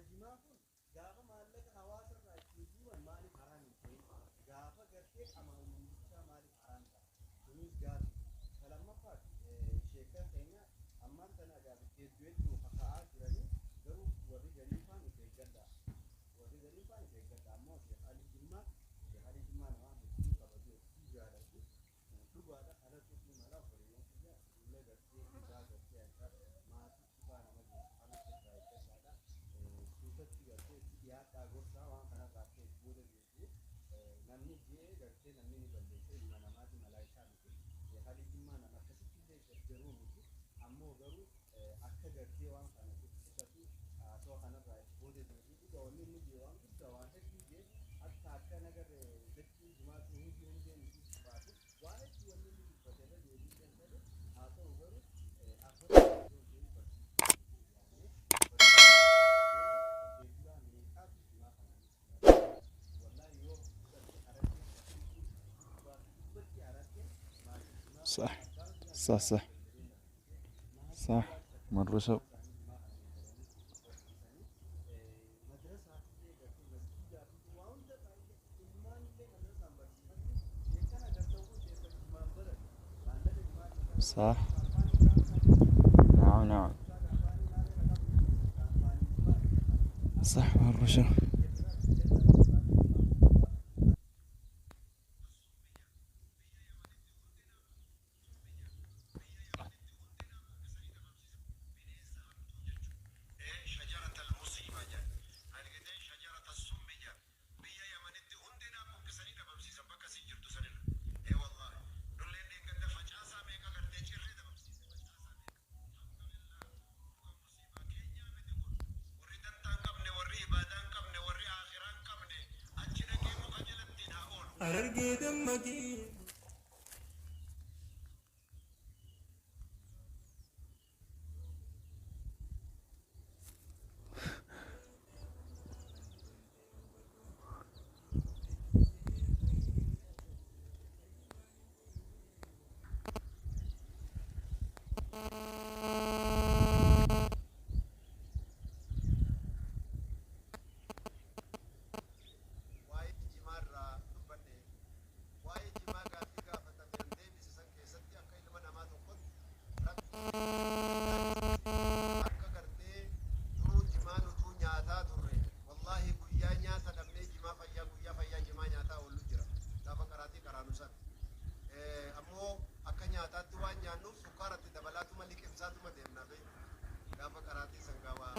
Ka jimaa kun gaafa maallaqa hawaasa irraa ittiin guuran maaliif haraam hin ta'in? Gaafa gartee qaama uummatichaa maaliif haraam ta'a? Kunis gaafi. Ka lammaffaati, sheekan keenya ammaan tana gaafi hedduu hedduu kaka'aa jiranii, garuu warri gariin faan of eeggadhaa. Warri gariin faan of eeggadhaa. Ammoo Sheekh Ali Jimmaa, Sheekh Ali Jimmaa nama hedduu kabaju, hedduu jaaladhu. Dhugaadha, kanatu ni mala. Obboleeyyan kiyya, fuula gartee dhugaa gartee akka maatiitti faa nama geessu kanatti irraa eeggadhaadha. Suutatti gartee itti dhiyaadhaa, gorsaa waan kanarraa akka booda deebi'u. Namni jee gartee namni ni balleessa, ilma namaati, malaayikaa miti. Sheekh Ali Jimmaa nama akkasitti illee jarjaruu miti. Ammoo garuu akka gartee waan kana qusatu, haasawaa kanarraa itti booda deebi'u. Dhugaa wanni inni jee waan guddaa, waan hedduu jee, akka akka nagarre dachii jimaatu hundi hundeen isii baatu, waan hedduu wanni inni dubbate irra deebi'uu kan fedhu haa ta'u, garuu afur barsiisuu qotee bulaa meeqaatu jimaa kanaanis wallahi yoo fudhatte Harargee dubbatti, Harargee maatii jimaa صح، مرة شو. Madrasaa illee gartee masjiidaa fi waa hunda ilmaan illee madrasaan barsiifatti. Sheekana gartee kun sheeka jimaan barate maallaqa jimaa. صح، نعم، صح، مرة شو. شجرة المصيبة جا argitee، شجرة السم جا. Biyya Yamanitti hundinaa buqqisanii dhabamsiisan bakka isin jirtu sanirra. Ee wallahi, nulleen deeggadda facaasaa meeqa gartee cirree dhabamsiise, facaasaa meeqa. Alhamdulillah, muka musiibaa keenyaa miti kun. Warri dantaa hin qabne, warri ibaadaa hin qabne, warri akhiraa hin qabne achi dhaqee muka jalattiin haa oolu. Harargee dammaqii. Waa'ee jimaarraa dubbanne, waa'ee jimaa gaaffii gaafatameen deebise san keessatti akka ilma namaa tokkotti Rabbi akka gartee duruu jimaa nutuu nyaataa turre. Wallaahi, guyyaa nyaata dhabnee jimaa fayyaa, guyyaa fayyaa jimaa nyaataa oollu jira gaafa qaraatii qaraanu san. Ammoo akka nyaataatti waan nyaannuuf sukkaaratti dabalaatuma liqimsaatuma deemna beeku gaafa qaraatii san gaawaa.